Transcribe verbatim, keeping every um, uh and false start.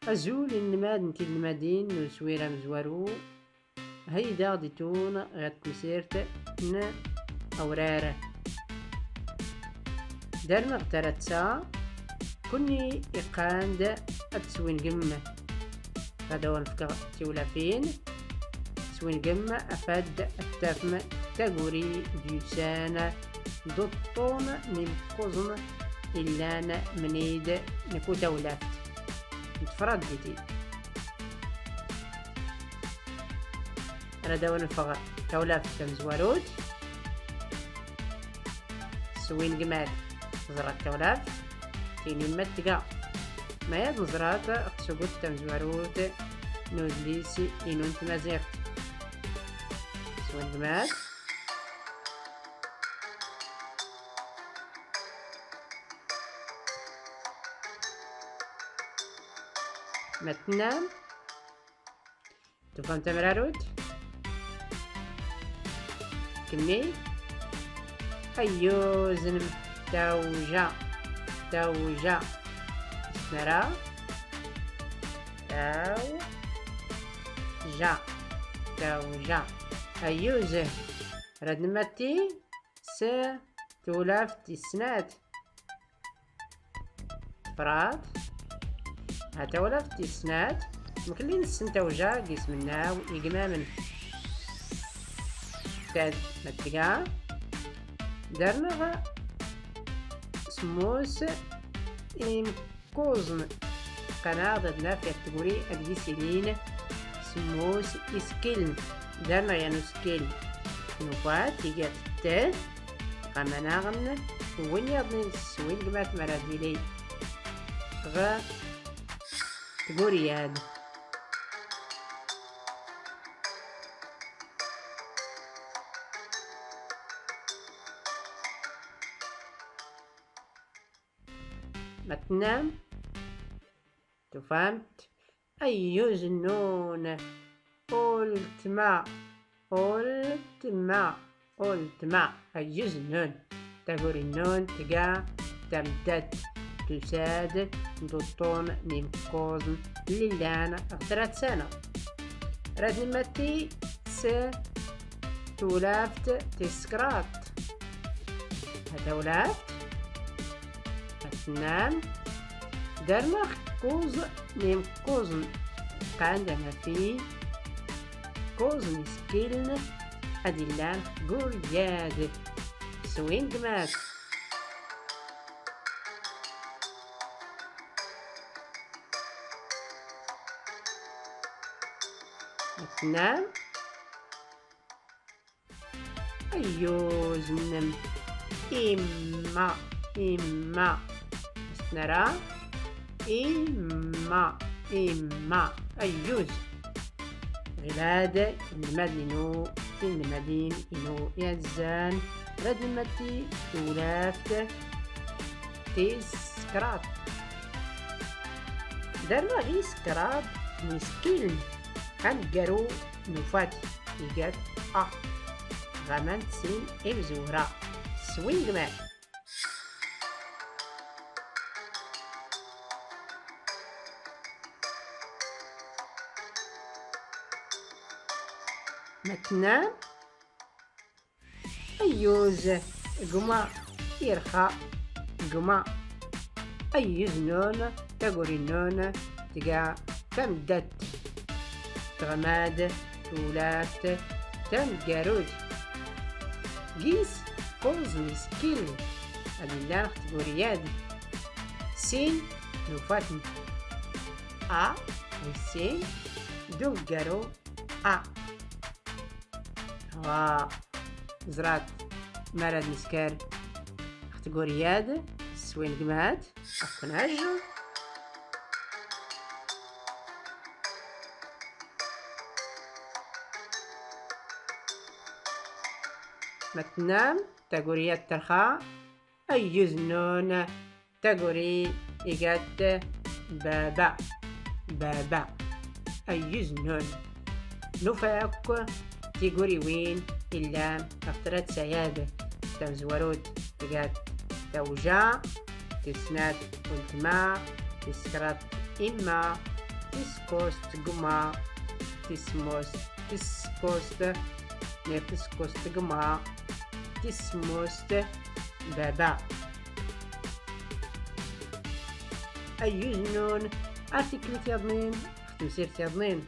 Azul inelmaden d tinelmadin n uswir amezwaru, heydaɣ-d itun ɣer temsirt n awrar. Darneɣ taratsa, kunni iqqan-d ad teswingem. Ad awen-fkeɣ tiwlafin. Swingem afad ad tafem taguri d-yusan d uṭṭun n imekkuẓen illan mnid n ku tawlaft n tefradditi. Rad awen-fkeɣ tawlaft tamezwarut. Swingmat, ẓrat tawlaft, tinim ma tga. Ma yad neẓrat tsugut tamezwarut n udlis inu n tmaziɣt. Swingmat. Ma tennam? Tufam tamrarut? Kemmi? Ayyuz nnem. Tawja. Tawja. Nara. Tawja. Tawja. Ayyuz. Rad nmatti s tawlaft tis snat. Tefrat. Ha tawlaft tis snat. Mkelli nessen tawja g ismennaw igmamen. Tad ma tga. Darneɣ semmus imekkuẓen. Qqaneɣ-d ad naf yat tguri ad gis ilin semmus isekkilen. Darneɣ yan usekkil. Nufa-t iga-t t. Ɣamanaɣen win yaḍnin s win gmat mara d-ili ɣ tguri-ad. Ma tennam? Tufamt? Ayyuz nnun. Ultma. Ultma. Ultma. Ayyuz nnun. Taguri nnun tga tameddat, tusa-d d uṭṭun n imekkuẓen lli llan ɣ tratsa-nneɣ. Rad nmatti s tawlaft tis kraḍt. Ha tawlaft. Ad tennam? Darneɣ kuẓ n imekkuẓen. Qqan-d ad naf kuẓ n isekkilen ad illan tguri-ad. Swingmat. Ad tennam? Ayyuz nnem. Imma, imma. As nara. Imma, imma. Ayyuz. Ɣilad inelmaden inu, tinelmadin inu iɛezzan, rad nmatti tawlaft tis kraḍt. Darneɣ gis kraḍ n isekkilen. Aneggaru nufa-t iga-t a. Ɣaman sin imezwura. Swingmat. Ma tennam? Ayyuz, gma irxa, gma. Ayyuz nnun, taguri nnun tga tameddat. Tɣama-d tawlaft taneggarut. Gis kuẓ n isekkilen ad illan ɣ tguri-ad. Sin nufa-ten. A, wis sin, d uneggaru A. Wa, ẓrat, mara d-nesker ɣ tguri-ad, swingmat, akk naj. Ma tennam, taguri-ad terxa. Ayyuz nnun. Taguri iga-t baba. Baba. Ayyuz nnun. Nufa akk tiguriwin illan ɣ tratsa-ad. Tamezwarut tga-t tawja, tis snat ultma, tis kraḍt imma, Tis kkost gma. Tis kkost, tis kkost. Nir tis kkost gma. Tis kkost baba. Ayyuz nnun, ar tikkelt yaḍnin, ɣ temsirt yaḍnin.